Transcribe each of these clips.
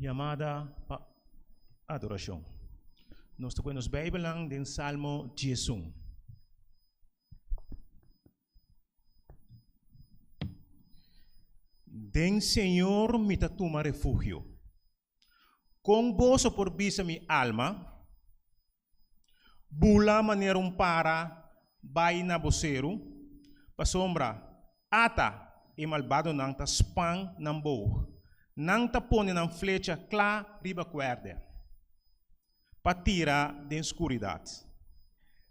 Yamada pa adorashon. Nos ta pone nos Beibelnan den Salmo 11. Den Señor mi ta tuma refugio. Kon boso por bisa mi alma, Bula manera un para bai na bo seru? Pasobra, ata, e malbadonan ta span nan boog, nan ta pone nan flecha kla riba kuèrdè, pa tira den skuridat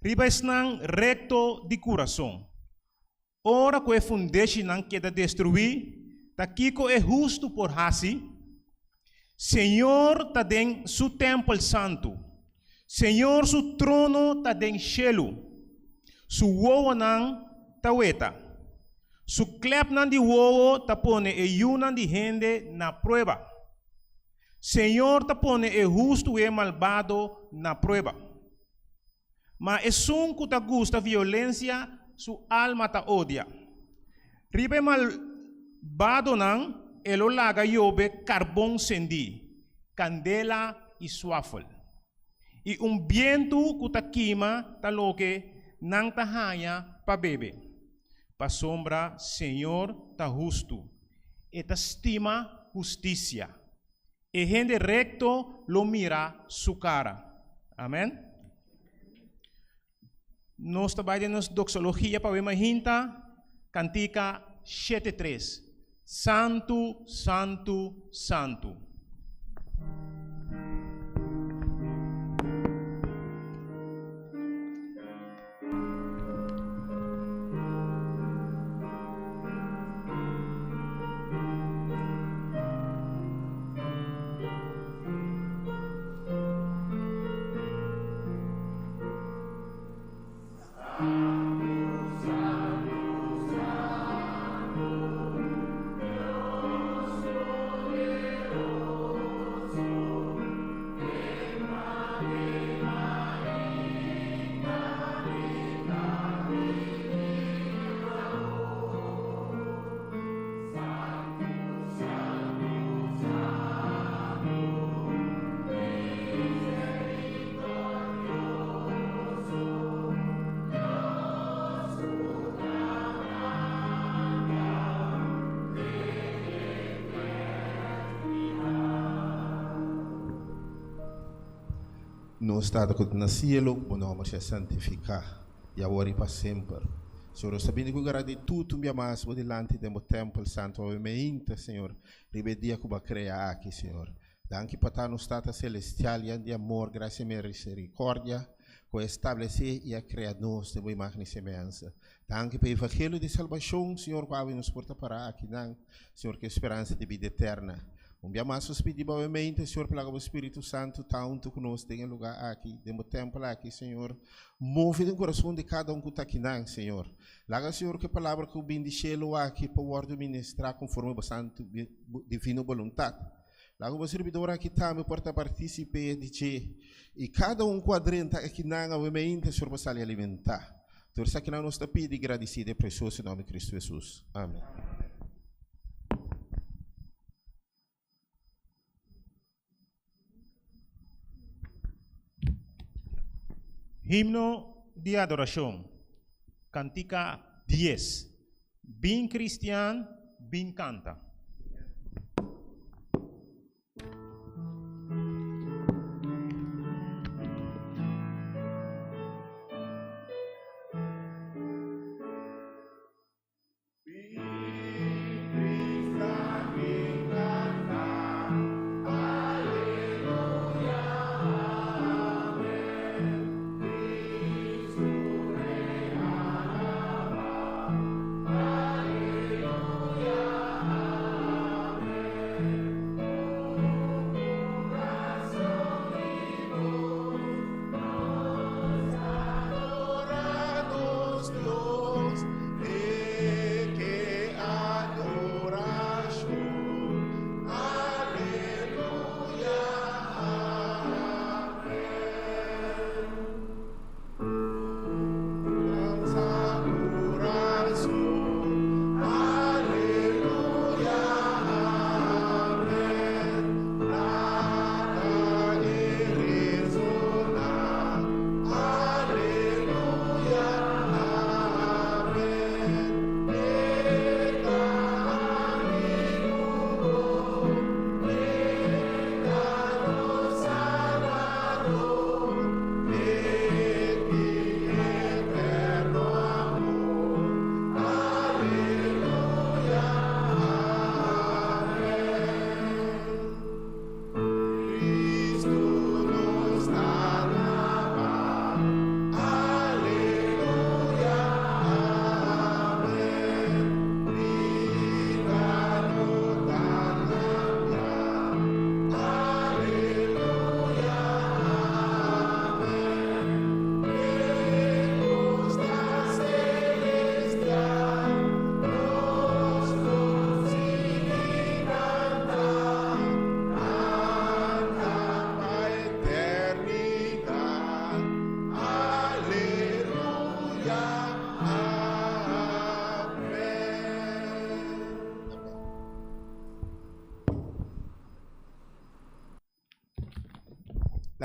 riba esnan rekto di kurason. Ora ku e fundeshinan keda destruí, ta kiko e hustu por hasi? Señor ta den Su tèmpel santu. Señor su trono ta den shelu. Su wowonan ta weta. Su klèpnan di wowo ta pone e yunan di hende na prueba. Señor ta pone e hustu i e malbado na prueba. Ma esun ku ta gusta violensia, su alma ta odia. Riba e malbadonan e lo laga yobe karbon sendí, kandela i swafel. I un bientu ku ta kima ta loke nan ta haña pa bebe. Pasobra señor ta hustu, e ta stima hustisia. E hende rekto lo mira su kara. Amen. Nos ta bai den nos doxologia pa wema hinta, kantika 73. Santu, santu, santu. Nos Tata ku ta na sielo, ku bo nòmber sea santifiká, i awor i pa semper. Señor, nos ta bini ku gratitut un bia mas bo dilanti den bo tèmpel santu awe meinta, Señor, riba e dia ku bo a krea aki, Señor. Danki pa ta nos Tata Selestial yen di amor, grasia i miserikòrdia, ku a establesé i a krea nos den bo imágen i semehansa. Danki pa e evangelio di salbashon, Señor, ku awe nos por ta pará akinan, Señor, ku e speransa di bida eterna. Un bia mas nos pidi bo awe mente, Señor, pa laga bo Spiritu Santu ta huntu ku nos den e lugá aki, den bo tèmpel aki, Señor. Move den kurason di kada un ku ta akinan, Señor. Laga, Señor, ku e palabra ku bin di shelu aki por wòrdu ministrá konforme bo santu divino boluntat. Laga bo sirbidor aki tambe por ta partísipe di dje, i kada un ku a drenta akinan awe meinta, Señor, por sali alimentá. Tur esakinan nos ta pidi i gradisí den presioso nòmber di Kristu Hesus. Amen. Himno di adorashon, Kantika dies. Bin kristian, bin kanta.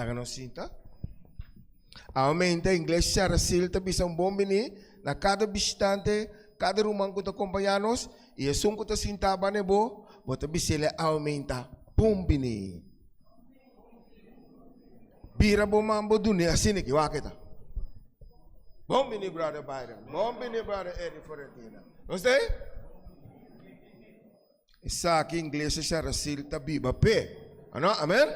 Laga nos sinta. Aumenta Iglesia Charasil ta bisa un bon bini na kada bishitante, kada ruman ku ta kompañá nos i esun ku ta sintá banda bo, bo ta bis'el aumenta bon bini. Bira bo man bo dun'é asina ki wak e ta. Bon bini brother Byron, bon bini brother Eddie Florentina. Nos ta ei? Esaki Iglesia Charasil ta biba p'e. Ano? Amen?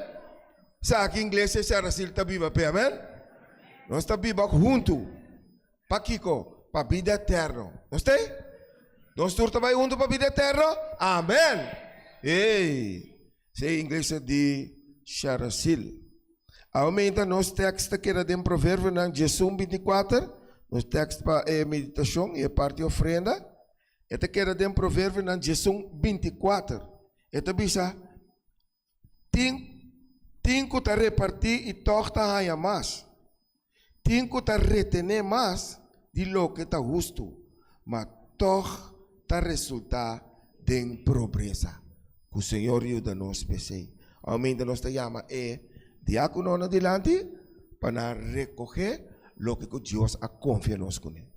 Esaki Iglesia Charasil ta biba p'e. Amen? Nos ta biba huntu. Pakiko? Pa bida eterno. Nos ta ei? Nos tur ta bai huntu pa bida eterno? Amen! Ey! Esei Iglesia di Charasil. Aumenta nos tekst ta keda den Proverbionan 11, 24. Nos tekst pa e meditashon i e parti ofrenda. E ta keda den Proverbionan 11, 24. E ta bisa, Tin, tin ku ta repartí i tòg ta haña mas. Tin ku ta retené mas di loke ta hustu, ma tòg ta resultá den pobresa. Ku Señor yuda nos p'esei. Aumenta nos ta yama e diákononan dilanti pa nan rekohé loke ku Dios a konfia nos kuné.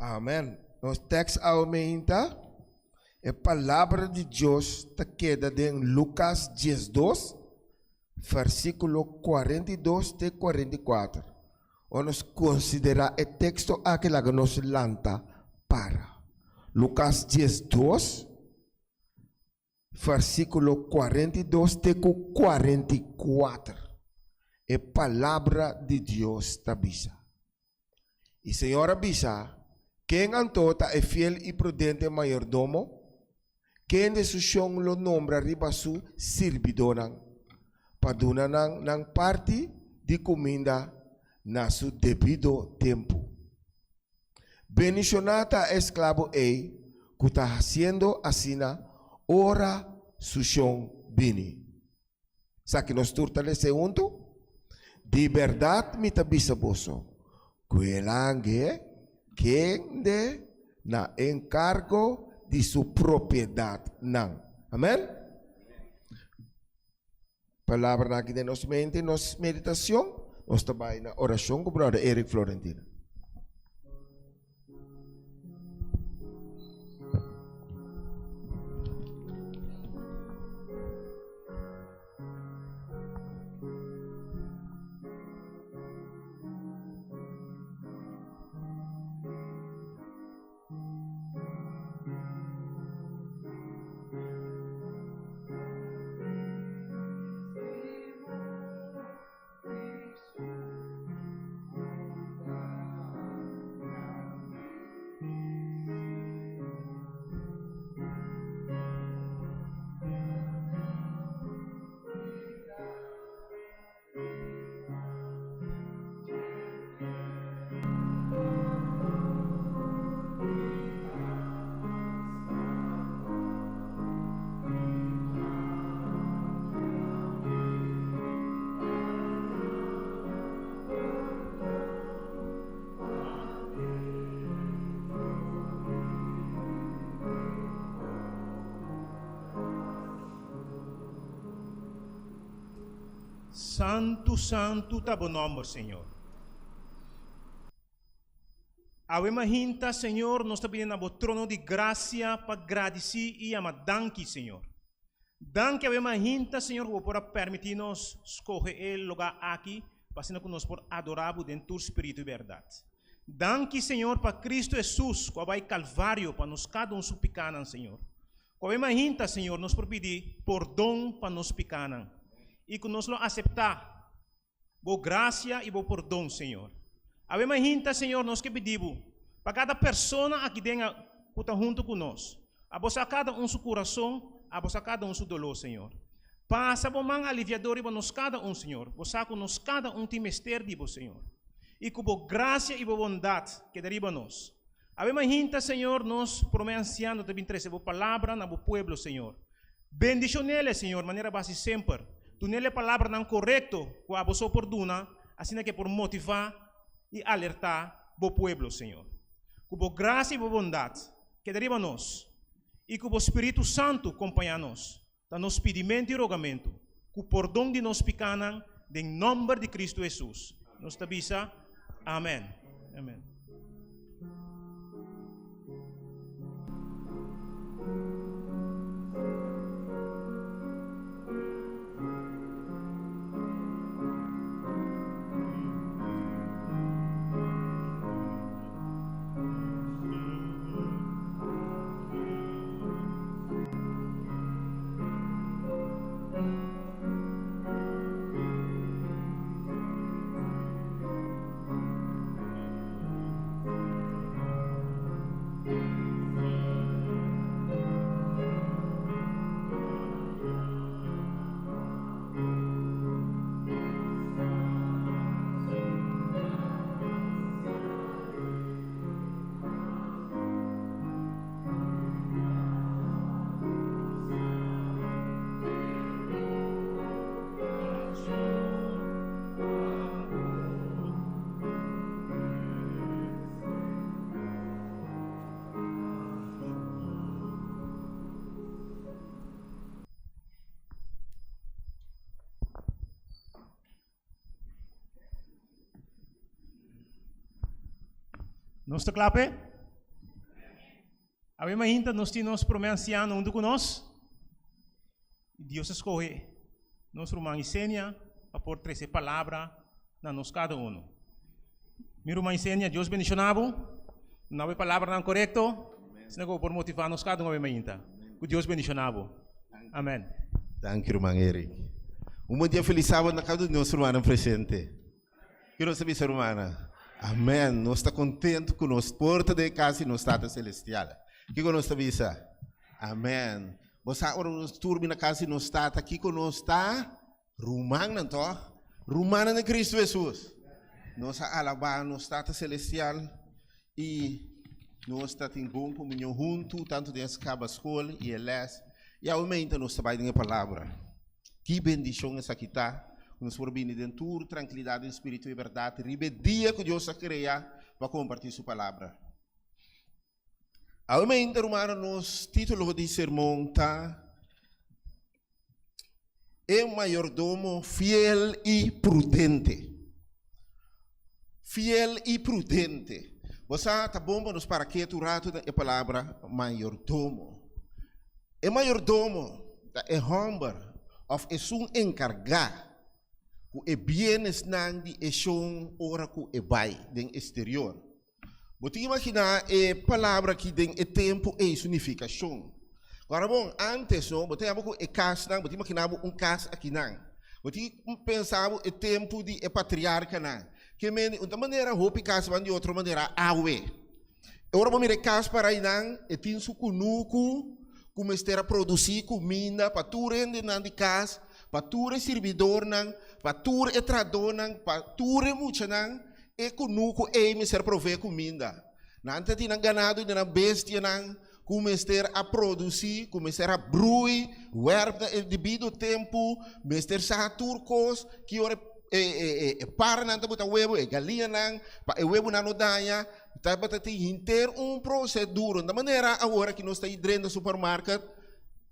Amen. Nos tekst awe meinta, e palabra di Dios ta keda den Lukas 12, versíkulo 42 te 44. Ora nos konsiderá e teksto aki laga nos lanta para. Lukas 12, versíkulo 42 te ku 44. E palabra di Dios ta bisa. I Señor a bisa, Ken anto ta e fiel i prudente mayordomo? Kende su shon lo nombra riba su sirbidónan, pa duna nan nan parti di kuminda na su debido tempu? Bendishoná ta e esklabo ei ku ta hasiendo asina ora su shon bini. Sa ki nos tur ta lesa e huntu? Di bèrdat mi ta bisa boso, ku el ange kende na enkargo di su propiedatnan. Amèn? Palabranan aki den nos mente, nos meditashon, nos ta bai na orashon ku bròder Eric Florentino. Santu, santu ta bo nòmber, Señor. Awe mahinta, Señor, nos ta bini na bo trono di grasia pa gradisí i yama danki, Señor. Danki awe mahinta, Señor, ku bo por a permití nos skohe e lugá aki pa asina ku nos por adorá bo den tur spiritu i bèrdat. Danki, Señor, pa Cristo Hesus ku a bai Kalvario pa nos kada un su pikánan, Señor. Ku awe mahinta, Señor, nos por pidi pordon pa nos pikánan i ku nos lo aseptá Bo grasia i Bo pordon, Señor. Awe mahinta, Señor, nos ke pidi Bo pa kada persona aki den ku ta huntu ku nos. Abo sa kada un su kurason, Abo sa kada un su doló, Señor. Pasa Bo man aliviador riba nos kada un, Señor. Bo sa ku nos kada un tin mester di Bo, Señor. I ku Bo grasia i Bo bondat keda riba nos. Awe mahinta, Señor, nos promé ansiano ta bin trese Bo palabra na Bo pueblo, Señor. Bendishon'ele, Señor, manera Bo hasi semper. Dun'ele palabranan korekto ku Abo so por duna, asina ku e por motivá i alertá Bo pueblo, Señor. Ku Bo grasia i Bo bondat keda riba nos, i ku Bo Spiritu Santu kompañá nos. Ta nos pidimentu i rogamentu, ku pordon di nos pikánan, den nòmber di Kristu Hesus, nos ta bisa, Amèn. Amèn. Nos ta kla p'e? Awe mainta nos tin nos promé ansiano huntu ku nos. Dios a skohe nos ruman Isenia pa por trese palabra na nos kada uno. Mi ruman Isenia, Dios bendishoná bo. Duna bo e palabranan korekto, asina ku bo por motivá nos kada un awe mainta. Ku Dios bendishoná bo. Amèn. Danki ruman Eric. Un bon dia felis sábado na kada un di nos rumannan presente. Ki nos ta bisa rumannan? Amèn. Nos ta kontentu ku nos por ta den e kas di nos Tata Selestial. Kiko nos ta bisa? Amèn. Bo sa ora nos tur bin na kas di nos Tata, kiko nos ta? Rumannan, tòg? Rumannan den Kristu Hesus. Nos a alabá nos Tata Selestial i nos ta tin bon komunion huntu, tantu den e kaba skol i e lès. I awe meinta nos ta bai den e Palabra. Ki bendishon esaki ta, ku nos por bini den tur trankilidat den spiritu i bèrdat riba e dia ku Dios a krea pa kompartí Su Palabra. Awe mainta, rumannan, nos título di sermon ta E Mayordomo Fiel i Prudente. Fiel i prudente. Bo sa, ta bon pa nos para ketu un ratu na e palabra mayordomo. E mayordomo ta e hòmber òf esun enkargá ku e bienesnan di e shon ora ku e bai den esterior. Bo tin imaginá e palabra aki den e tempu ei su nifikashon. Ora bon, ántes no, bo ta yama ku e kasnan, bo tin imaginá bo un kas akinan. Bo tin pensa bo e tempu di e patriarkanan. Ke mende un ta manera hopi kas ban di otro manera awe. Ora bo mira e kas para einan, e tin su kunuku ku mester a produsí kuminda pa tur hendenan di kas, pa tur e sirbidornan, pa tur e trahadónan, pa tur e muchanan. E kunuku ei mester provee kuminda. Nan ta tin nan ganado i nan bestianan ku mester a produsí, ku mester a brui, wèrp na e debido tempu, mester sa tur kos, ki ora e e paranan ta bota webu, e galiñanan, pa e webunan no daña. Tabata tin henter un prosedura. Na manera awor aki nos ta drenta supermarket.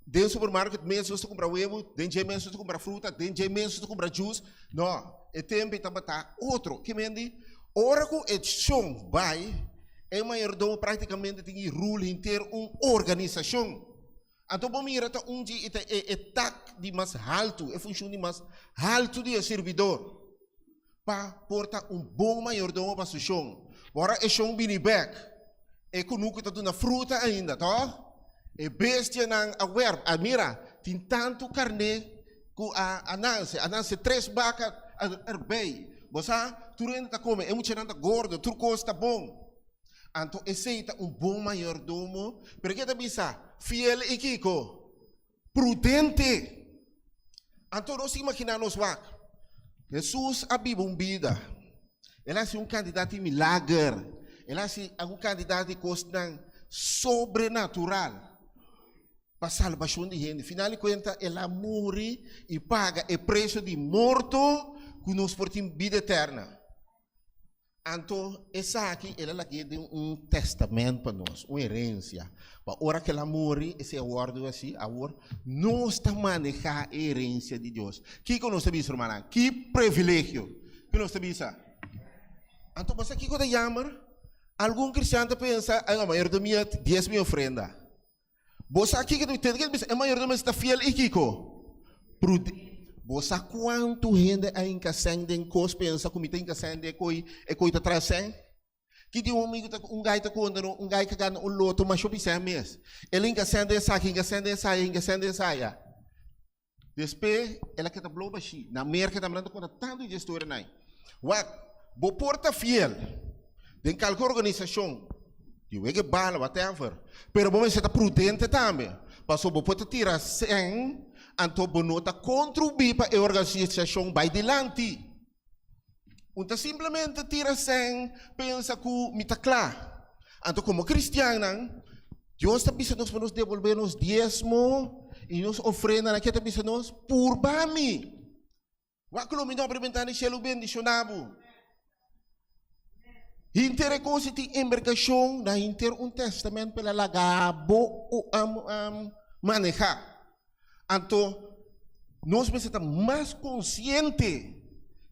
Den supermarket mes nos ta kumpra webu, den dje mes nos ta kumpra fruta, den dje mes nos ta kumpra juice. No, e tempu ei tabata otro. Ke men di? Ora ku e shon bai, e mayordomo praktikamente tin ki rul henter un organisashon. Anto bo mira ta un di e e tak di mas haltu, e funshon di mas haltu di e sirbidor pa por ta un bon mayordomo pa su shon. Ora e shon bini bek, e kunuku ta duna fruta ainda, tòg? E bestianan a wèrp. A mira, tin tantu karné ku a a nanse, a nanse tres baka erbei. Bo sa, tur hende ta kome, e muchanan ta gordo, tur kos ta bon. Anto esei ta un bon mayordomo. Pero ke ta bisa? Fiel i kiko? Prudente. Anto nos imaginá nos wak, Hesus a biba un bida, el a hasi un kantidat di milager, el a hasi un kantidat di kosnan sobrenatural pa salbashon di hende. Final di kuenta el a muri i paga e presio di morto ku nos por tin bida eterna. Anto esaki el a lag'é den un tèstamènt pa nos, un herensia, pa ora ku el a muri, esei a wòrdu hasi. Awor nos ta manehá e herensia di Dios. Kiko nos ta bisa, rumannan? Ki privilegio ku nos ta bisa! Anto bo sa kiko ta yamber? Algun kristian ta pensa, Ai, mayordomia dies mi ofrenda. Bo sa kiko ta tende bisa e mayordomo mester ta fiel i kiko? Prudente. Bo sa kuantu hende a hinka sèn den kos pensa ku mi ta hinka sèn den e koi, e koi ta traha sèn? Ki di un amigu ta un gai ta konta no un gai ka gana un loto masha hopi sèn mes. El hinka sèn den esaki, hinka sèn den esaya, hinka sèn den esaya. Despe el a keda blou bashí. Na Merka tambe nan ta konta tantu dje storia nai. Wak, bo por ta fiel den kalke organisashon, di wege bala, whatever, pero bo mester ta prudente tambe, pasobra bo por ta tira sèn, anto bo no ta kontribuí pa e organisashon bai dilanti. Un ta simplemente tira sèn pensa ku mi ta kla. Anto komo kristiannan, Dios ta bisa nos pa nos debolbé nos diesmo i nos ofrendanan. Ke ta bisa nos? Purba mi. Wak lo mi no abri bentana di shelu bendishoná bo. Hinter e kos i tin embergashon na hinter un tèstamènt pa el a laga bo manehá. Anto nos mester ta mas konsiente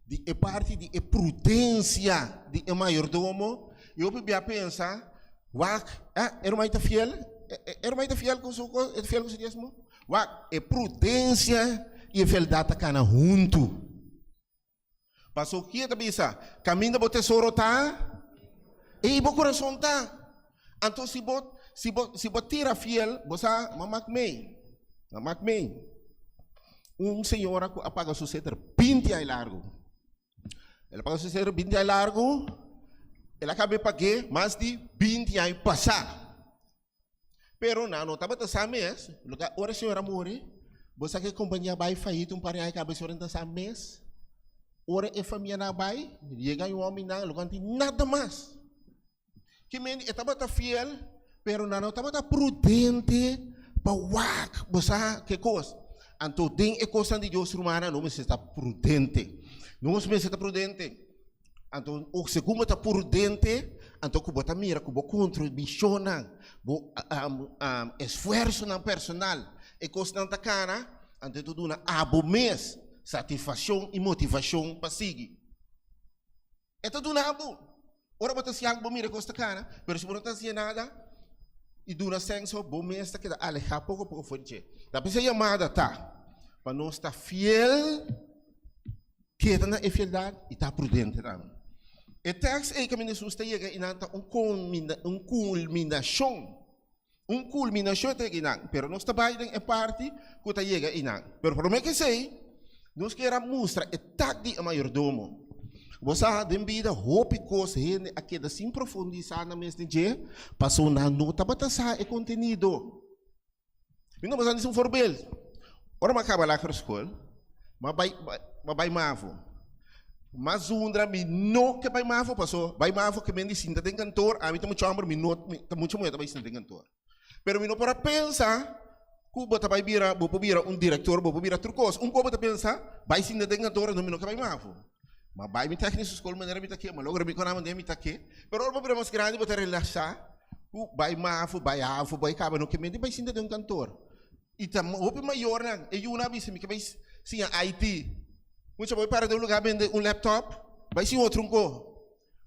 di e parti di e prudensia di e mayordomo i hopi bia pensa, Wak, ah, e ruman ta fiel, e ruman ta fiel ku su kos, e ta fiel ku su diesmo. Wak, e prudensia i e fieldat ta kana huntu. Paso ki e ta bisa, Kaminda bo tesoro ta, ei bo kurason ta. Anto si bo, si bo, si bo tira fiel, bo sa, ma mak mei, ma mak mei. Un señora ku a paga su seter binti ai largu. El a paga su seter binti ai largu, el a kabe pag'é mas di binti ai pasá. Pero nan no tabata sa mes, loke ora e señor a muri, bo sa ke kompania bai fayit un par di aña kaba e señor no ta sa mes. Ora e famianan a bai, yega un hominan loke no tin nada mas. Ke men e tabata fiel, pero nan no tabata prudente pa wak bo sa ke kos. Anto den e kosnan di Dios rumannan nos mester ta prudente. Nos mester ta prudente. Anto segun bo ta prudente, anto ku bo ta mira ku bo kontribushonnan, bo esfuersonan personal, e kosnan ta kana, anto e ta duna abo mes satisfakshon i motivashon pa sigui. E ta duna abo. Ora bo ta hasi algu bo mira e kos ta kana, pero si bo no ta hasi nada i duna senso, bo mes ta keda alehá poko poko for di dje. Ta p'esei e yamada ta pa nos ta fiel. Keda na e fieldat i ta prudente tambe. E tèks ei kaminda Hesus ta yega einan ta un un kulminashon. Un kulminashon ta yega einan, pero nos ta bai den e parti ku ta yega einan. Pero promé ku esei, nos kier a mustra e tak di e mayordomo. Bo sa, den bida hopi kos hende a keda sin profundisá nan mes den dje, pasobra nan no tabata sa e kontenido. Mi no por sa un voorbeeld. Ora mi a kaba lagere school, mi a bai, mi a bai mavo. Mi a zundra mi no ke bai mavo paso bai mavo ke men di sinta den kantoor, ami ta mucha homber mi no ta mucha muher ta bai sinta den kantoor. Pero mi no por a pensa ku bo ta bai bira, bo por bira un director, bo por bira tur kos. Un poco ta pensa bai sinta den kantoor anto mi no ke bai mavo. Mi a bai mi technische school manera mi ta ke, mi a logra mi konami den mi ta ke. Pero ora bo bira mas grandi bo ta relasa. Ku bai mafo, bai hafo, bai kaba no ke mente bai sinta den un kantor. I ta hopi mayornan, e yunan a bisa mi ke bai siña IT. Mucha bo para den un lugar bende un laptop, bai siña otro un ko.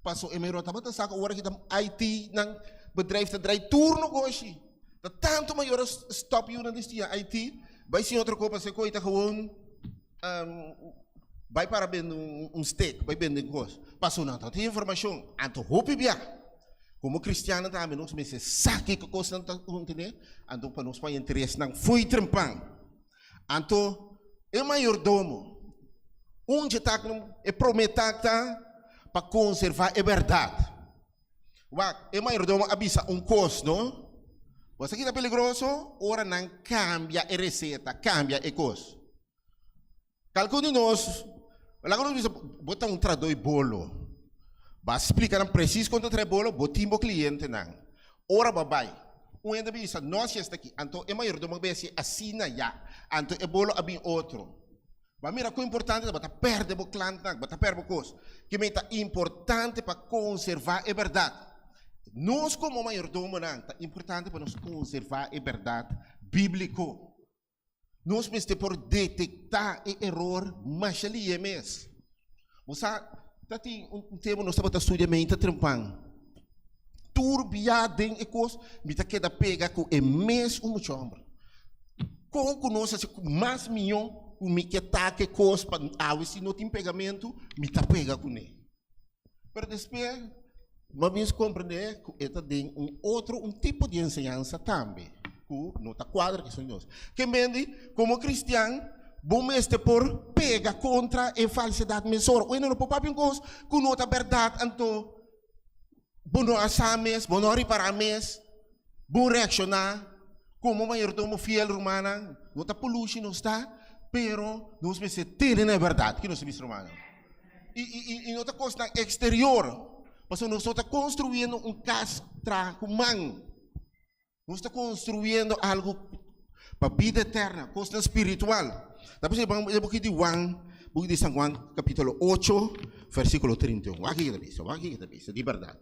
Paso e mayor tabata sa ku ora ki ta IT nan bedrijf ta drai tur nogoshi. Ta tantu mayor a stop yunan di siña IT, bai siña otro ko pasobra e ko ta gewoon bai para bende un steak, bai bende un kos. Paso nan ta tin informashon. Anto hopi bia. Komo kristiannan tambe nos mester sa kiko kosnan ta kontené, anto pa nos paña interesnan fo'i trempan. Anto e mayordomo, un dje taknan, e promé tak ta pa konservá e bèrdat. Wak, e mayordomo a bisa un kos, no? Bo sa ki ta peligroso? Ora nan kambia e reseta, kambia e kos. Kalkun di nos, laga nos bisa, bo ta un tradoi bolo. Bo a splika nan presis kon ta trae bolo, bo tin bo klientenan. Ora bo a bai, un hende a bisa, no hasi esta aki. Anto e mayordomo a bai hasi asina ya. Anto e bolo a bin otro. Bo a mira kon importante ta, bo ta pèrdè bo klantnan, bo ta pèrdè bo kos. Kimen ta importante pa konservá e bèrdat. Nos komo mayordomonan, ta importante pa nos konservá e bèrdat bíbliko. Nos mester por detektá e eror masha lihe mes. Bo sa, ta tin un tempu nos tabata studia meinta trempan. Tur bia den e kos mi ta keda pega ku e mes un mucha hòmber. Kon ku nos hasi mas mihó ku mi ke ta ku e kos pa awe si no tin pegamentu mi ta pega kuné. Pero despues bo a bin comprende cu e ta den un otro, un tipo di enseñansa tambe cu no ta cuadra cu esun di nos. Ke mendi, como cristian, bo mester por pega contra e falsedad mesora. Oye, no no por papia un cos cu no ta berdad, anto bo no a sa mes, bo no a ripara mes, bo reacciona como mayordomo fiel, rumannan. No ta polushi nos ta, pero nos mester tene na e berdad. Ki nos ta bisa, rumannan? I, i, i no ta kosnan eksterior, pasobra nos no ta konstruyendo un kas traha ku man. Nos ta konstruyendo algu pa bida eterna, kosnan spiritual. Ta p'esei ban e buki di Juan, buki di San Juan kapítulo ocho, versíkulo 31. Wak kiko ta bisa, wak kiko ta bisa, di bèrdat.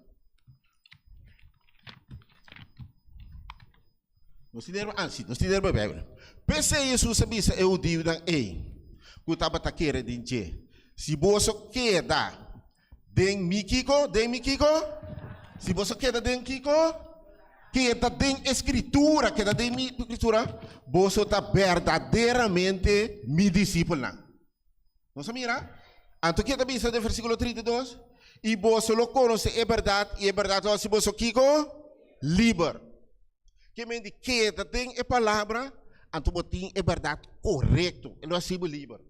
Nos tin derba, ah, si, nos tin derba Bijbel. P'esei Hesus a bisa e hudiunan ei ku tabata kere den dje, Si boso keda den mi kiko? Den mi kiko? Si boso keda den kiko? Keda den e Skritura, keda den mi Skritura, boso ta berdaderamente mi disipelnan. Nos a mira? Anto ke ta bisa den versíkulo 32? I boso lo konosé e bèrdat, i e bèrdat lo hasi boso kiko? Liber. Ke men di keda den e palabra, anto bo tin e bèrdat korekto, e lo hasi bo liber.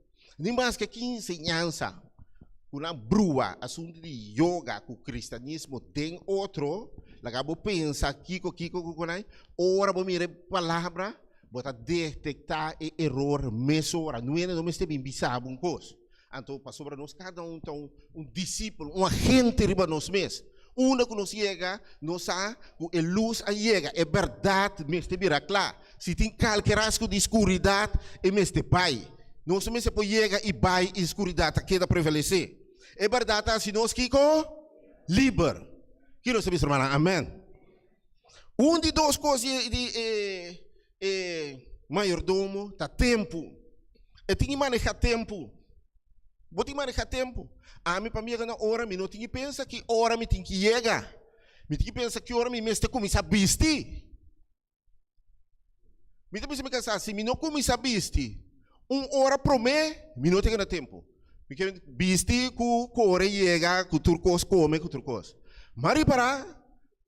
Ni maske ki enseñansa ku nan brua asuntu di yoga ku kristianismo den otro, laga bo pensa kiko kiko ku konai, ora bo mira e palabra, Bo ta detektá e eror mesora. No hende no mester bin bisa bo un kos. Anto pasobra nos kada un ta un disipel, un agente riba nos mes. Unda ku nos yega, nos sa ku e lus a yega, e bèrdat mester bira kla. Si tin kalke rasgo di skuridat, e mester bai. Nos no mester por yega i bai i skuridat ta keda prevalesé. E bèrdat ta hasi nos kiko? Liber. Ki nos ta bisa, rumannan? Amèn. Un di dos kos di di e e mayordomo ta tempu. E tin ki maneha tempu. Bo tin maneha tempu. Ami pa mi yega na ora mi no tin ki pensa ki ora mi tin ki yega. Mi tin ki pensa ki ora mi mester kuminsá bisti. Mi ta bisa mi kasá si mi no kuminsá bisti un ora promé mi no ta yega na tempu. Mi ke bisti ku kore yega ku tur kos kome ku tur kos. M'a ripará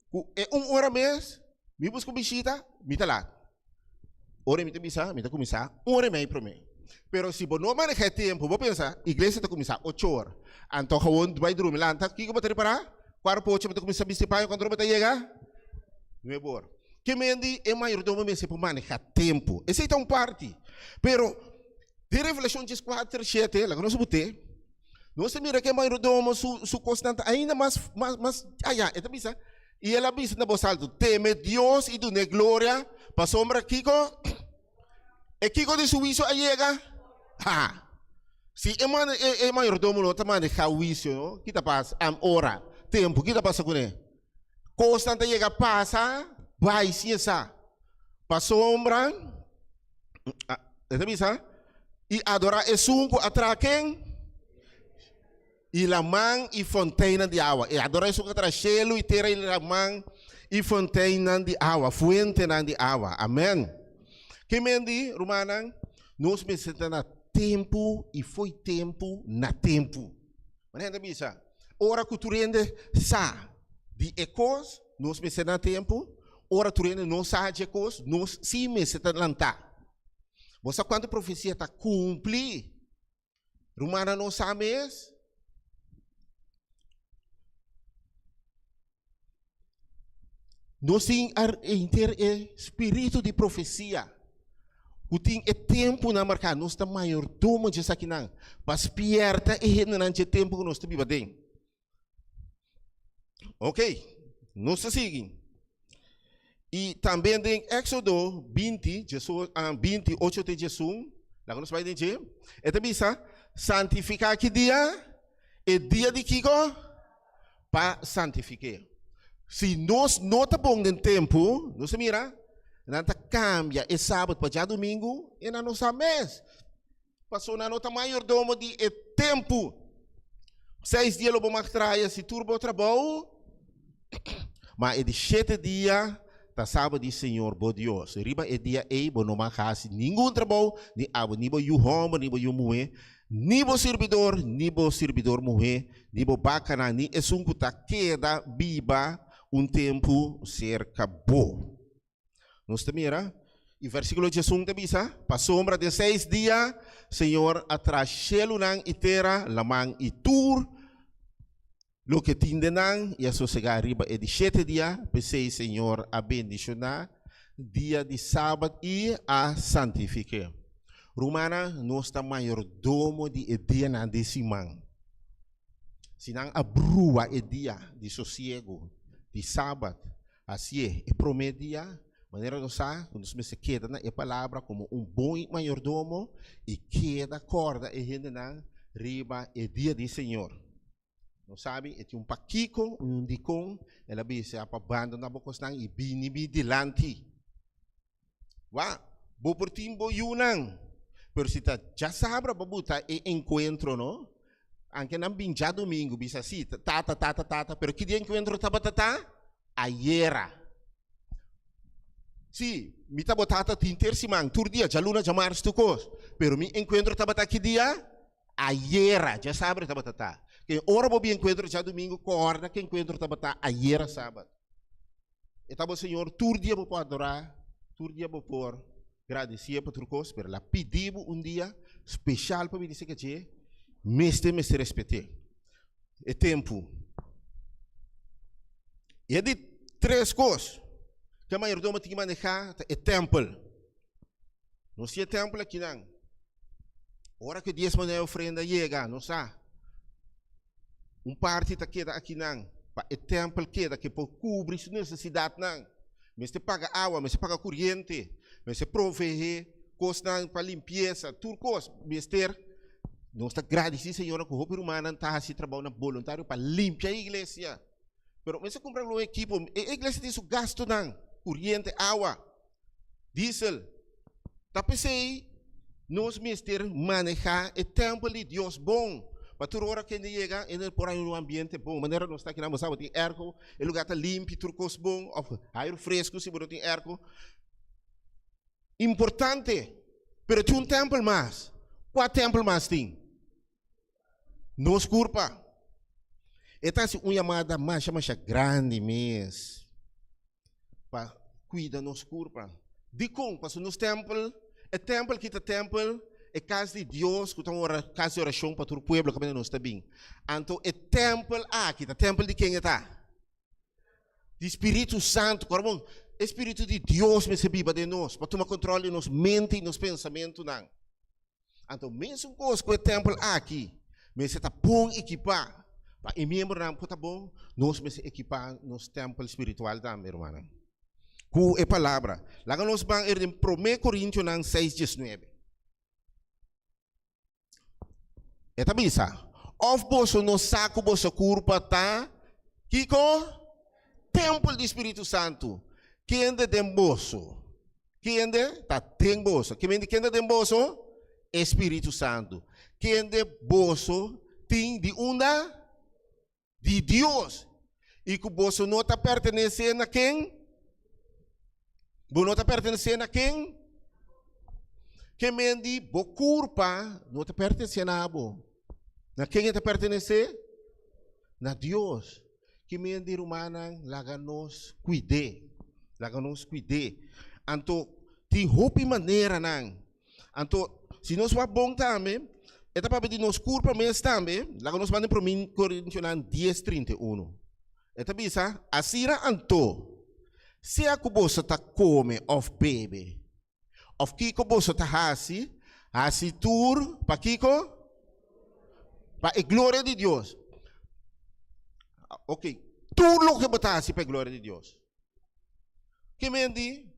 ku e un ora mes mi buska un bishita mi ta lat. Ora mi ta bisa mi ta kuminsá un ora i mei promé. Pero si bo no maneha e tempu bo pensa iglesia ta kuminsá ocho or anto awor bai drumi lanta kiko bo ta ripará? Kuater pa ocho bo ta kuminsá bisti paña kuantu ora bo ta yega? Nuebe or. Ke men di e mayordomo mester por maneha tempu. Esei ta un parti. Pero den Revelashon dieskuater shete, laga nos but'é, nos ta mira ke mayordomo su su kosnan ta ainda mas mas mas ayá. E ta bisa, I el a bisa na bos altu, Teme Dios i dun'é gloria, pasobra kiko? E kiko di su huisio a yega? Ha! Si e man e e mayordomo no ta maneha huisio, no, ki ta pasa? Am ora, tempu, ki ta pasa kuné? Kosnan ta yega pasa bai sin e sa. Pasobra. E ta bisa, i adorá esun ku a traha ken? I laman i fonteinnan di awa. I adorá esun ku a traha shelu i tera i laman i fonteinnan di awa, fuentenan di awa. Amèn. Ke men di, rumannan, nos mester ta na tempu i fo'i tempu na tempu. Manera hende ta bisa, ora ku tur hende sa di e kos, nos mester na tempu. Ora tur hende no sa dje kos, nos sí mester ta lantá. Bo sa kuantu profesia ta kumpli? Rumannan no sa mes? Nos tin henter e spiritu di profesia ku tin e tempunan marká. Nos ta mayordomo dje esakinan pa spierta e hendenan dje tempu ku nos ta biba den. Ok, nos ta sigui. I tambe den Éxodo 20, 20, 8 te 11, laga nos bai den dje, e ta bisa, Santifiká ki dia? E dia di kiko? Pa santifik'é. Si nos no ta bon den tempu, nos ta mira, nan ta kambia e sabat pa djadumingu, e nan no sa mes. Pasobra nan no ta mayordomo di e tempu. Seis dia lo bo mag traha si tur bo trabou, ma e di shete dia ta sabat di Señor bo Dios. Riba e dia ei bo no mag hasi ningun trabou, ni abo, ni bo yu hòmber, ni bo yu muhé, ni bo sirbidor, ni bo sirbidor muhé, ni bo bakanan, ni esun ku ta keda biba un tempu serka bo. Nos ta mira, i versíkulo diesun ta bisa, Pasobra den seis dia Señor a traha shelunan i tera, laman i tur loke tin den nan, i a sosegá riba e di shete dia. P'esei Señor a bendishoná dia di sabat i a santifik'é. Rumannan, nos ta mayordomo di e dianan di siman. Si nan a brua e dia di sosiegu, di sabat, Hasié e promé dia, manera nos sa ku nos mester keda na e palabra komo un bon mayordomo i keda kòrda e hendenan riba e dia di Señor. Nos sabi e tin un pakiko i un dikon el a bisa pa bandoná bo kosnan i bini mi dilanti. Wak, bo por tin bo yunan, pero si ta djasabra bo buta e enkuentro no, anke nan bin djadumingu bisa si, tata, tata, tata, pero ki dia enkuentro tabata ta? Ayera. Si, mi ta bo tata tin ter siman, tur dia, djaluna, djamars, tur kos, pero mi enkuentro tabata ki dia? Ayera, djasabra tabata ta. Ke ora bo bin enkuentro djadumingu, kòrda ke enkuentro tabata ayera sabat. E ta bo Señor, tur dia bo por adorá, tur dia bo por gradisié pa tur kos, pero el a pidi bo un dia speshal pa bini serka dje, mester mester respet'é. E tempu. I e di tres kos ku e mayordomo tin ki manehá ta e tèmpel. Nos tin e tèmpel akinan. Ora ku e diesmo den e ofrenda yega, nos sa. Un parti ta keda akinan pa e tèmpel keda ke por kubri su nesesidatnan. Mester paga awa, mester paga kuriente, mester proveé kosnan pa limpiesa, tur kos mester. Nos ta gradisí Señor ku hopi rumannan ta hasi trabounan boluntario pa limpia e iglesia. Pero mester kumpra algun ekipo. E iglesia tin su gastunan, kuriente, awa, diesel. Ta p'esei nos mester manehá e tèmpel di Dios bon, pa tur ora ku hende yega, hende por haña un ambiente bon. Manera nos ta aki nan, bo sa bo tin èrko, e lugá ta limpi, tur kos bon, òf airu fresku si bo no tin èrko. Importante! Pero tin un tèmpel mas. Kua tèmpel mas tin? Nos kurpa. E ta hasi un yamada masha masha grandi mes pa kuida nos kurpa. Dikon? Pasobra nos tèmpel, e tèmpel ki ta tèmpel, e kas di Dios ku ta un kas di orashon pa tur pueblo kaminda nos ta bin. Anto e tèmpel aki ta tèmpel di ken e ta? Di Spiritu Santu. Kòrda bon, e Spiritu di Dios mester biba den nos pa tuma kontròl di nos mente i nos pensamentunan. Anto mesun kos ku e tèmpel aki mester ta bon ekipá pa e miembronan por ta bon, nos mester ekipá nos tèmpel spiritual tambe, rumannan, ku e palabra. Laga nos ban er den Promé Korintionan seis diesnuebe. E ta bisa, Òf boso no sa ku boso kurpa ta, kiko? Tèmpel di Spiritu Santu, kende den boso. Kende ta den boso. Ke mende kende den boso? E Spiritu Santu. Kende boso tin di unda? Di Dios. I ku boso no ta pertenesé na ken? Bo no ta pertenesé na ken? Ke men di bo kurpa no ta pertenesé na abo. Na ken e ta pertenesé? Na Dios. Ke men di rumannan laga nos kuid'é. Laga nos kuid'é. Anto tin hopi maneranan. Anto si nos wak bon tambe, e ta papia di nos kurpa mes tambe. Laga nos manda Promé Korintionan dies 31. E ta bisa, Asina anto, sea ku boso ta kome òf bebe, òf kiko boso ta hasi, hasi tur pa kiko? Pa e gloria di Dios. Ok, tur loke bo ta hasi pa e gloria di Dios. Ke men di,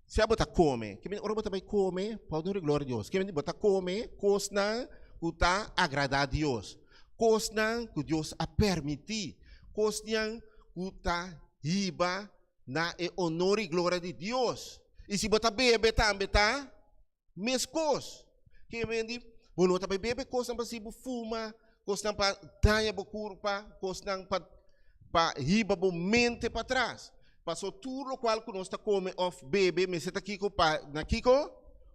sea bo ta kome, ke men ora bo ta bai kome, pa duna e gloria di Dios. Ke men di bo ta kome kosnan ku ta agradá Dios, kosnan ku Dios a permití, kosnan ku ta hiba na e honor i gloria di Dios. I si bo ta bebe tambe ta meskos. Ke men di, bo no ta bai bebe kosnan pa si bo fuma, kosnan pa daña bo kurpa, kosnan pa pa hiba bo mente patras. Paso tur lokual ku nos ta kome òf bebe mester ta kiko pa na kiko?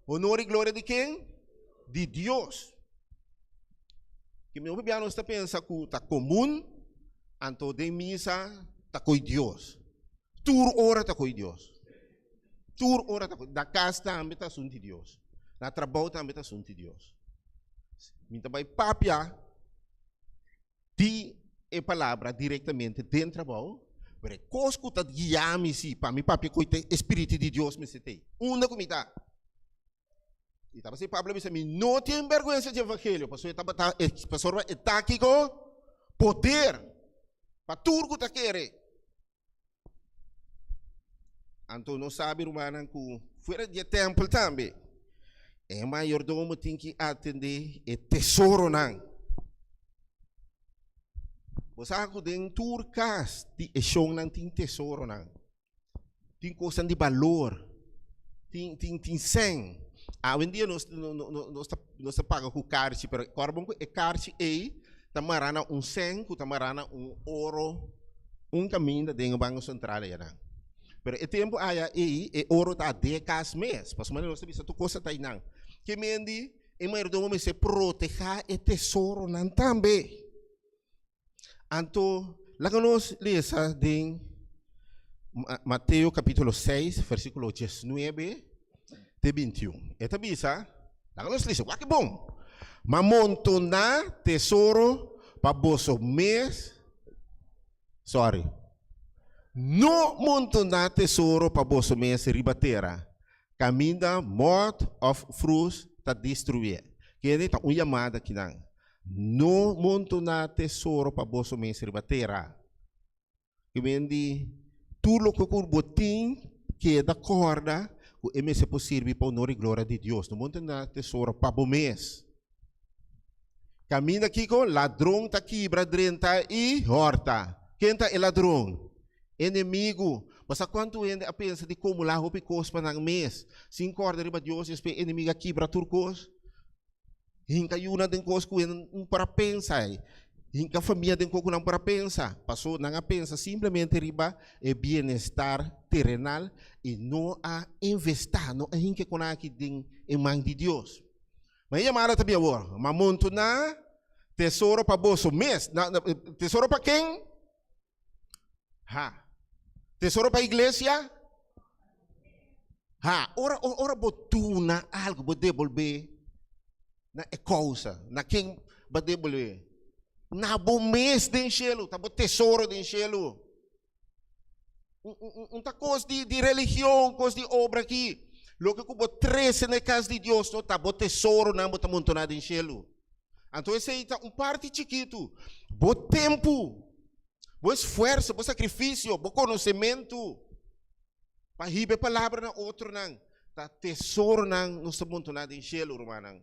Honor i gloria di ken? Di Dios. Ke men hopi bia nos ta pensa ku ta komun, anto den misa ta koe Dios. Tur ora ta koe Dios. Tur ora ta koe. Na kas tambe ta asuntu di Dios. Na trabou tambe ta asuntu di Dios. Mi ta bai papia di e palabra direktamente den trabou, pero e kos ku ta guia mi si pa mi papia koe ta e spiritu di Dios mester ta ei. Unda ku mi ta? I tabata si Pablo a bisa, Mi no tin bèrgwensa dje evangelio, pasobra e tabata, pasobra e ta kiko? Poder pa tur ku ta kere. Anto nos sabi, rumannan, ku fuera di e tèmpel tambe, e mayordomo tin ki atendé e tesoronan. Bo sa ku den tur kas di e shonnan tin tesoronan. Tin kosnan di balor, tin tin tin sèn. Awendia nos nos ta nos ta paga ku karchi, pero kòrda bon ku e karchi ei ta mará na un sèn ku ta mará na un oro, un kaminda den e Banko Sentral ayanan. Pero e tempu aya ei e oro ta den e kas mes, pasobra nos ta bisa tur kos ta einan. Ke mendi e mayordomo mester protehá e tesoronan tambe. Anto, laga nos lesa den Mateo capítulo 6, versículo 19 te 21. E ta bisa, laga nos lesa, wak bon. Ma montoná tesoro pa boso mes, sorry, no montoná tesoro pa boso mes riba tera, Kaminda mòt òf frus ta destruié. Kende ta un yamada kinan. No montoná tesoro pa boso mes riba tera. Ke men di, tur loke ku bo tin, keda kòrda ku e mester por sirbi pa honor i gloria di Dios. No montoná tesoro pa bo mes. Kaminda kiko? Ladron ta kibra, drenta i hòrta. Ken ta e ladron? Enemigu. Bo sa kuantu hende a pensa di kumulá hopi kos pa nan mes, sin kòrda riba Dios, despues e enemigu a kibra tur kos? Hinka yunan den kos ku nan no por a pensa. Hinka famia den kos ku nan por a pensa. Paso nan a pensa simplemente riba e bienestar terenal i no a investá, no a hinka e konan aki den e man di Dios. Ma e yamada ta bin awor, Ma montoná tesoro pa boso mes. Na, na, tesoro pa ken? Ha. Tesoro pa iglesia? Ha. Ora, ora bo duna algo, bo debolbé na e kousa. Na ken bo debolbé? Na bo mes den shelu. Ta bo tesoro den shelu. Un ta kos di, di religion, kos di obra aki. Loke ku bo trese na e kas di Dios no ta bo tesoronan bo ta montoná den shelu. Anto esei ta un parti chikitu. Bo tempu, bo esfuerso, bo sakrifisio, bo konosementu pa hiba e palabra na otronan ta tesoronan nos ta montoná den shelu, rumannan.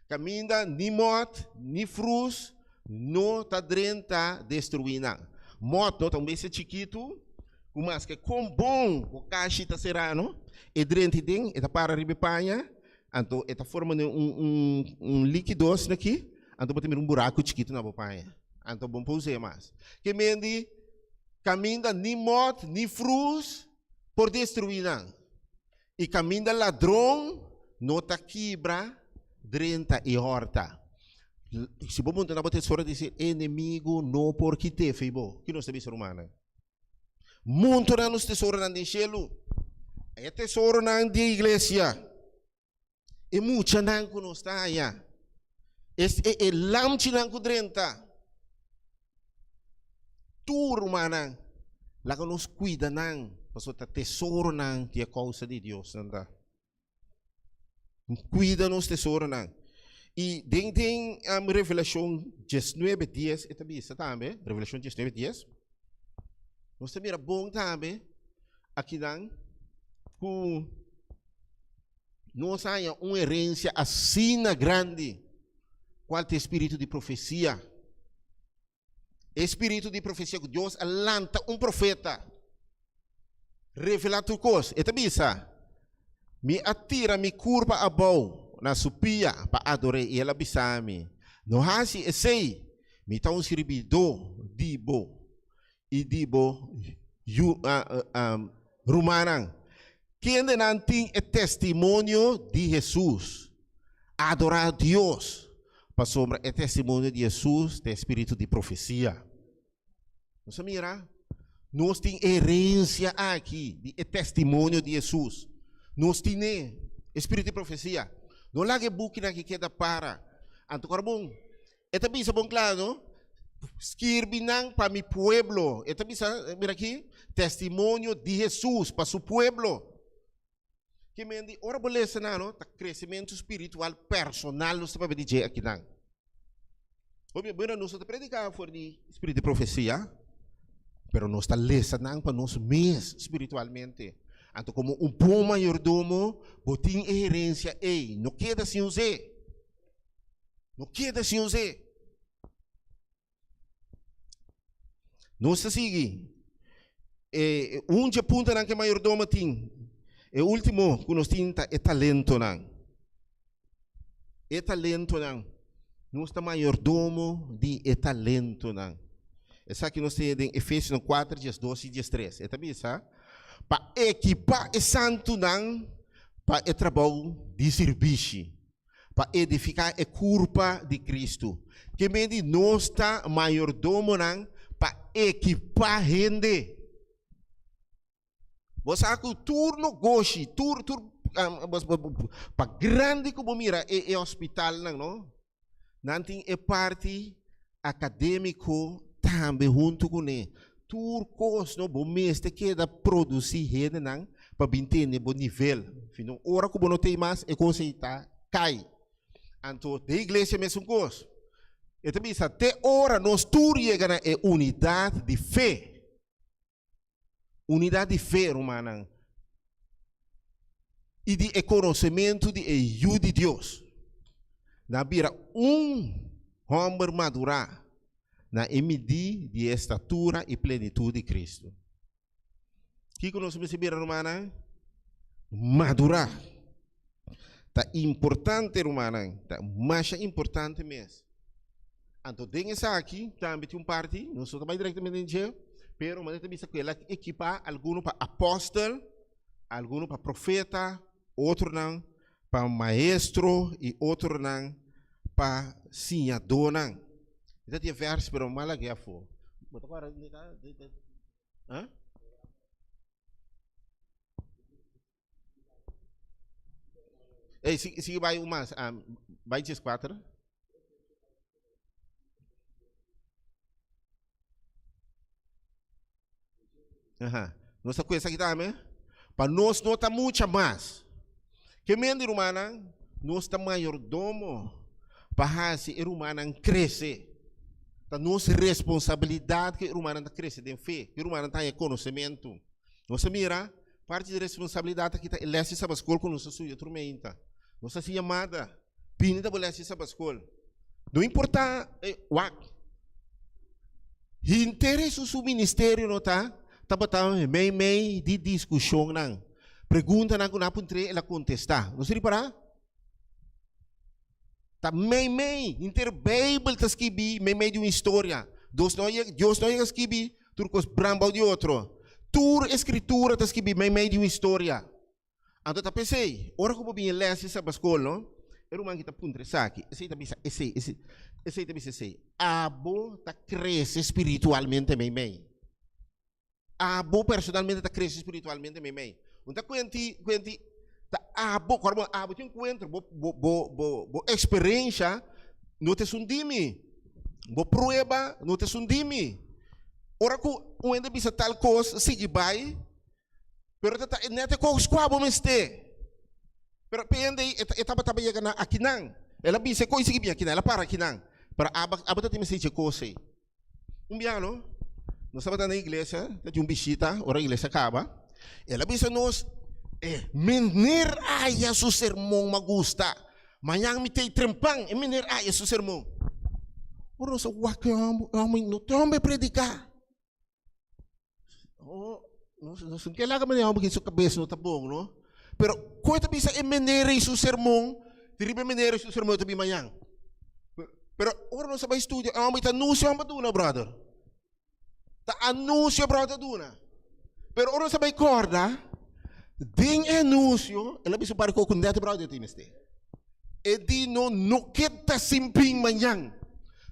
Kaminda ni mòt ni frus no ta drenta destruí nan. Mòt no ta un bestia chikitu ku maske kon bon ku kashi ta será no. E drenta den, e ta para riba e paña, anto e ta forma un un un likido asina aki, anto bo ta mira un buraku chikitu na bo paña. Anto bo no por us'é mas. Ke men di kaminda ni mòt ni frus por destruí nan, i kaminda ladron no ta kibra drenta i hòrta. Si bo puntra na bo tesoro di si enemigu no por kit'é fei bo. Ki nos ta bisa rumannan? Montonan nos tesoronan den shelu. E tesoronan di e iglesia. E muchanan ku nos ta haña. E, e, e lamchinan ku drenta. Tur rumannan, laga nos kuida nan, pasobra ta tesoronan di e kousa di Dios nan ta. Kuida nos tesoronan. I den den um, Revelashon 19, 10 e ta bisa tambe, Revelashon 19, 10, nos ta mira bon tambe akinan ku nos haña un herensia asina grandi, kual ta e spiritu di profesia. E spiritu di profesia ku Dios a lanta un profeta revelá tur kos. E ta bisa, Mi a tira mi kurpa abou na su pia pa ador'é, i el a bisa mi, No hasi esei, mi ta un sirbidó di bo i di bo yu rumannan, kendenan tin e testimonio di Hesus. Adorá Dios, pasobra e testimonio di Hesus ta e spiritu di profesia. Nos a mira? Nos tin e herensia aki di e testimonio di Hesus. Nos tine e spiritu di profesia. No laga e bukinan aki keda para. Anto kor bon, e ta bisa bon kla, no? Skirbi nan pa mi pueblo. E ta bisa, mira aki, testimonio di Hesus pa su pueblo. Ke men di ora bo lesa nan no ta kresementu spiritual personal nos ta papia di dje akinan. Hopi bueno nos no ta prediká for di spiritu di profesia, pero nos ta lesa nan pa nos mes spiritualmente. Anto komo un bon mayordomo bo tin e herensia ei, no keda sin us'é. No keda sin us'é. Nos ta sigui. E un dje puntonan ku e mayordomo tin, e último ku nos tin ta e talentonan. E talentonan. Nos ta mayordomo di e talentonan. Esaki nos tin den Efesionan 4, 12 i 13. E ta bisa, pa ekipá e santunan pa e trabou di sirbishi. pa edifiká e kurpa di Kristu. Ke men di nos ta mayordomonan pa ekipá hende. Bo sa ku tur nogoshi, tur tur pa grandi ku bo mira e e hospitalnan no, nan tin e parti akadémiko tambe huntu kuné. Tur kos no bo mester keda produsí hendenan pa bin tene bo nivel. Sino ora ku bo no tei mas e kos ei ta kai. Anto den iglesia mesun kos. E ta bisa te ora nos tur yega na e unidat di fe. Unidat di fe, rumannan, i di e konosementu di e Yu di Dios. Na bira un hòmber madurá na e midí di e estatura i plenitut di Kristu. Kiko nos mester bira, rumannan? Madurá. Ta importante, rumannan, ta masha importante mes. Anto den esaki tambe tin un parti, nos no ta bai directamente den dje, pero manera ta bisa ku el a ekipá alguno pa apòstel, alguno pa profeta, otronan pa maestro i otronan pa siñadónan. Mi ta tin e vèrs pero mi a lag'é afó. Bo ta kòrda mi ta? Ha? Ey, sigui, sigui bai un mas. Um, bai 14. Aha. Nos ta cuesta aquí tambe. Pa nos no ta mucha mas. Ke men di rumannan? Nos ta mayordomo pa hasi e rumannan crece. Ta nos responsabilidad ke e rumannan ta crece den fe, ke e rumannan ta haña conocemento. Nos a mira Parti di responsabilidat aki ta e les di Sabaskol ku nos ta studia tur meinta. Nos ta hasi yamada, bini ta bo les di Sabaskol. No importa e wak. Henter Hesus su ministerio no ta tabata mei mei di diskushonnan. Preguntanan ku nan a puntr'é, el a kontestá. Nos a ripará? Ta meimei, henter Beibel ta skibí meimei di un historia. Dos no a yega, Dios no a yega skibi tur kos bran bou di otro. Tur e Skritura ta skibí meimei di un historia. Anto ta p'esei, ora ku bo bini lès di Sabaskol, no, e ruman ki ta puntra esaki, esei ta bisa esei, esei, esei ta bisa esei. Abo ta krese spiritualmente meimei. Abo personalmente ta krese spiritualmente meimei. Un ta kuenti, kuenti, ta abo, kòrda bo, abo tin enkuentro, bo, bo, bo, bo, bo eksperensha no ta esun di mi. Bo prueba no ta esun di mi. Ora ku un hende bisa tal kos, sigui bai, Pero ta ta net e kos kua bo mester. Pero pende e e tabata tabata yega na akinan. El a bisa e kos sigui bin akinan, el a para akinan. Pero aba aba ta tin mester dje kos ei. Un biaha no, nos tabata na iglesia, ta tin un bishita ora iglesia kaba. El a bisa nos, e meneer aya su sermon m'a gusta. Mañan mi ta ei trempan, e meneer aya su sermon. Ora nos a wak e homber, e homber no ta homber prediká. Oh, no, no sé qué laga meneer hombre su cabeza no ta bon, no? Pero koe ta bisa e meneer y su sermón, di riba e meneer y su sermón ta bin mañan. Pero, pero ora nos a bai studia, e hombre ta anuncio hombre duna, brother. Ta anuncio brother duna. Pero ora nos a bai corda, den e anuncio, el a bisa un par di cos cu net brother tin mester. E di no no keda sin bin mañan.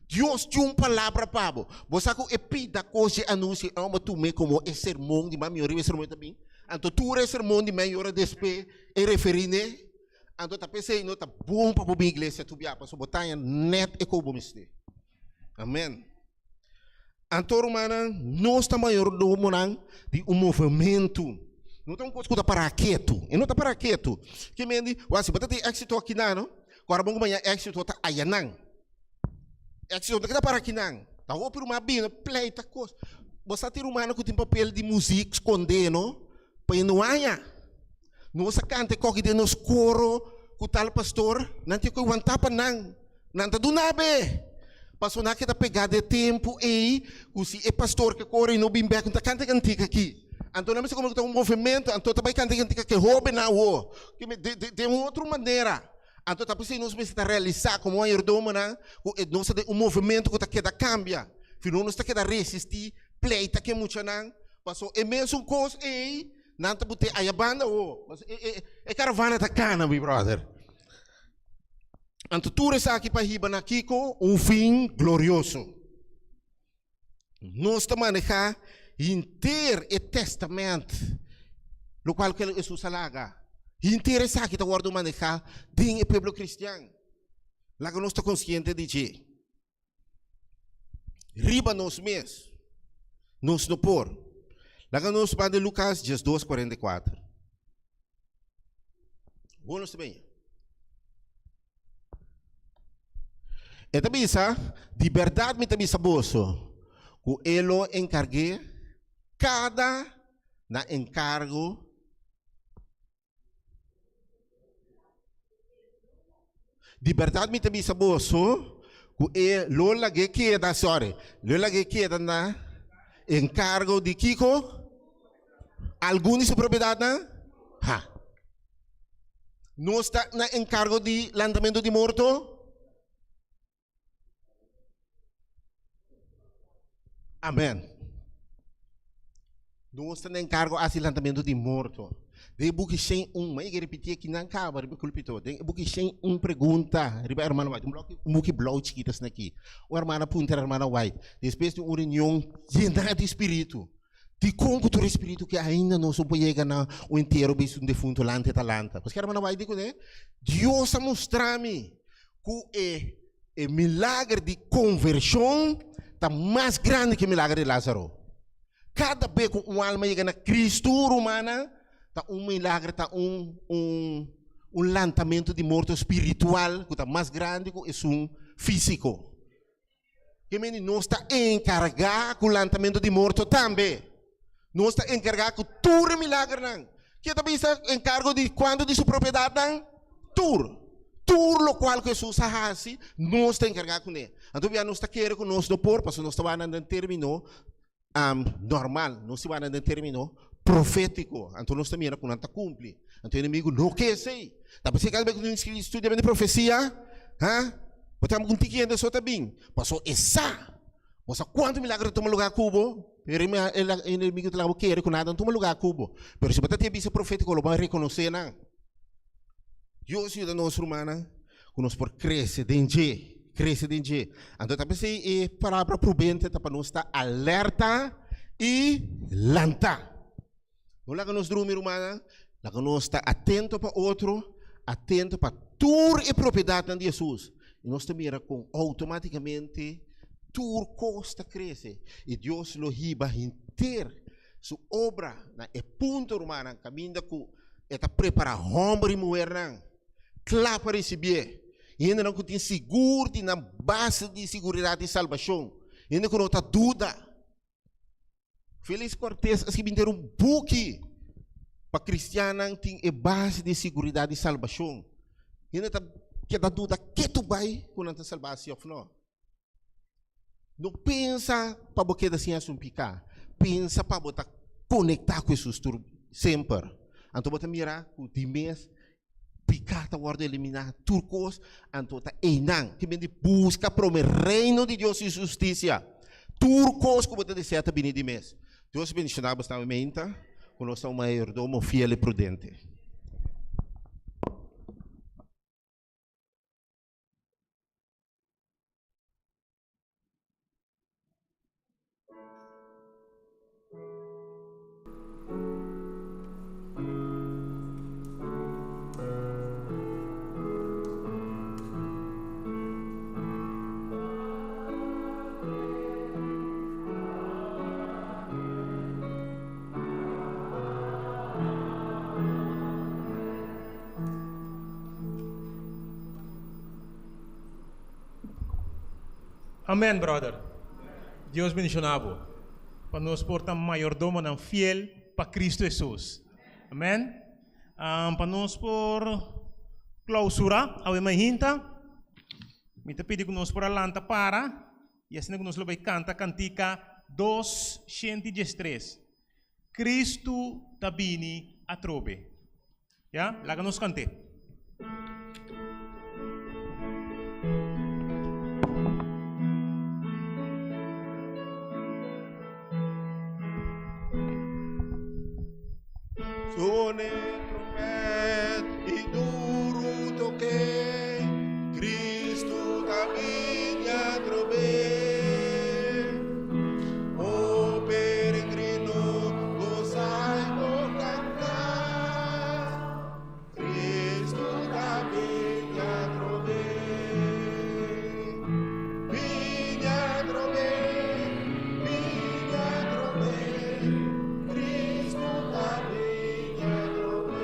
Dios tin un palabra pa bo. Bo sa ku e pida kos dje anuncio e homber tum'é komo e sermon di mami ora riba e sermon ta bin. Anto tur e sermon di mei ora despe e referí n'e. Anto ta p'esei no ta bon pa bo bin iglesia tur bia pasobra bo ta haña nèt e ku bo mester. Amen. Anto rumannan, nos ta mayordomonan di un movementu. No ta un kos ku ta pará ketu. E no ta pará ketu. Ke men di, wak, si bo ta tin éksito akinan, no, ku ora bon ku mañana éksito ta ayanan. Éksito no ta keda pará akinan. Ta hopi ruman a bini pleita kos. Bo sa tin rumannan ku tin papel di muzik skondé, no, pa e no haña. Nos a kanta e koki den nos koro ku tal pastor, nan tin ku wantá pa nan. Nan ta duna be. Paso nan a keda pegá den e tempu ei ku si e pastor ke kore i no bin bèk, no ta kanta e kantika aki. Anto nan mester komo ku ta un movementu, anto ta bai kanta e kantika ku e hóbennan awor. Den un otro manera. Anto ta p'esei nos mester ta realisá komo mayordomonan ku e nos ta den un movementu ku ta keda kambia. Si no nos ta keda resistí pleita ku e muchanan. Paso e mesun kos ei nan ta bot'é aya banda awor. Paso e karavana ta kana, mi bròder. Anto tur esaki pa hiba na kiko? Un fin glorioso. Nos ta maneha henter e testament, lokual ku Hesus a laga. Henter esaki ta wòrdu maneha den e pueblo kristian. Laga nos ta konsiente di dje. Riba nos mes, nos no por. Laga nos ban den Lukas 12, 44. Hoor nos ta bini. E ta bisa, Di bèrdat mi ta bisa boso, ku e lo enkarg'é kada na enkargo. Di bèrdat mi ta bisa boso ku e lo lag'é keda, sorry, lo lag'é keda na enkargo di kiko? Algun di su propiedatnan? Ha. Nos ta na enkargo di lantamentu di morto? Amen. Nos ta na enkargo hasi lantamentu di morto. Den e buki 101, ma e ke repiti aki nan kaba riba e pulpito. Den e buki 101 pregunta riba hermana White, un bloki, un buki blou chikito asina aki. Un hermana puntra hermana White, despues di un reunion yena di spiritu, Dikon ku tur e spiritu ke ainda nos no por yega na un entiero bisti un defuntu lanta e ta lanta? Paske hermana White di kuné, Dios a mustra mi ku e e milager di konvershon ta mas grandi ku e milager di Lázaro. Kada be ku un alma yega na Kristu, rumannan, ta un milager, ta un un un lantamentu di morto spiritual ku ta mas grandi ku esun físiko. Ke mende nos ta enkargá ku lantamentu di morto tambe. Nos ta enkargá ku tur e milagernan. Ke ta bisa enkargo di kuantu di su propiedatnan? Tur. Tur lokual ku Hesus a hasi, nos ta enkargá kuné. Anto bia nos ta kere ku nos no por, pasobra nos ta wak nan den término normal, nos ta wak nan den término. Profétiko. Anto nos ta mira ku nan ta kumpli. Anto e enemigu no ke esei. Ta p'esei kada bes ku nos studia bende profesia, ha, bo ta un tiki hende so ta bin. Pasobra e sa, bo sa kuantu milagro ta tuma lugá ku bo, pero e enemigu ta laga bo kere ku nada no tuma lugá ku bo. Pero si bo ta tin e bista profétiko lo bo a rekonosé nan. Dios yuda nos rumannan ku nos por krese den dje, krese den dje. Anto ta p'esei e palabra prudente ta pa nos ta alerta i lanta. No laga nos drumi rumannan, laga nos ta atento pa otro, atento pa tur e propiedatnan di Hesus. I nos ta mira kon outomátikamente tur kos ta krese i Dios lo hiba henter su obra na e punto rumannan kaminda ku e ta prepará hòmber i muhernan kla pa risibié, hendenan ku tin sigur di nan base di siguridat di salbashon, hende ku no ta duda. Felix Cortez a skibi henter un buki pa kristiannan tin e base di siguridat di salbashon. Hende ta keda duda ketu bai ku nan ta salbá si òf no. No pensa pa bo keda sin hasi un piká. Pensa pa bo ta konektá ku Hesus tur semper. Anto bo ta mira ku di mes piká ta wòrdu eliminá, tur kos. Anto ta einan ki bini buska promé reino di Dios i su hustisia. Tur kos ku bo ta deseá ta bini di mes. Dios bendishoná bo sta meinta ku nos ta un mayordomo fiel i prudente. Amen brother. Dios bendiciona bo. Pa nos por ta mayordomonan fiel pa Cristo Jesus. Amen. Pa nos por clausura awe mainta, mi ta pidi cu nos por a lanta para y asina cu nos lo bay canta cantica 213. Cristo ta bini atrobe. Ya, laga nos kant'é. Sone trompet i duru toke, Cristo ta bini atrobe. O peregrino, goza i bo canta, Cristo ta bini atrobe. Bini atrobe, bini atrobe, Cristo ta bini atrobe.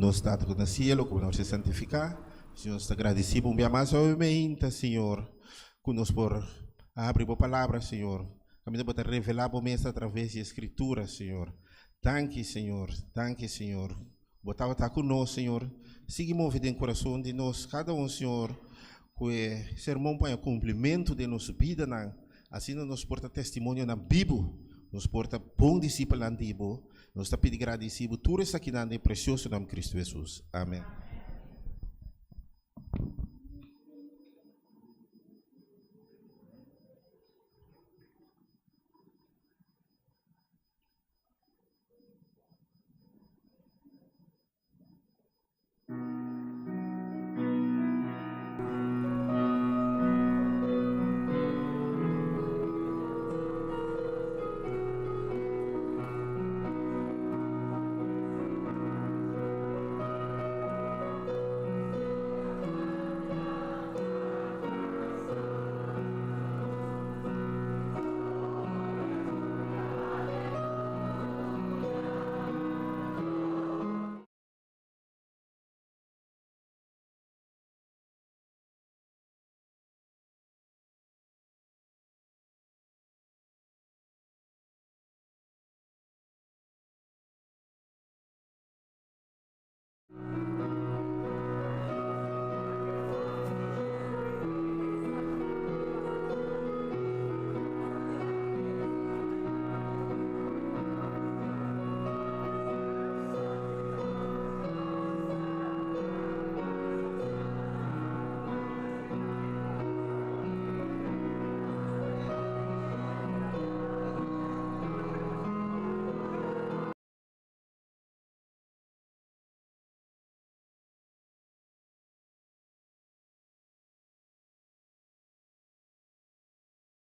Nos Tata ku ta na sielo, ku bo nomber sea santifiká. Señor, nos ta gradisí bo un bia mas awe meinta, Señor, ku nos por abri bo palabra, Señor. Kaminda bo ta revelá bo mes atraves di e Skritura, Señor. Danki, Señor. Danki, Señor. Bo tabata ku nos, Señor. Sigui move den kurason di nos kada un, Señor, ku e sermon por haña kumplimentu den nos bidanan. Asina nos por ta testimonionan bibu, nos por ta bon disipelnan di bo. Nos ta pidi gradisí bo tur esakinan den e presioso nòmber di Kristu Hesus. Amen.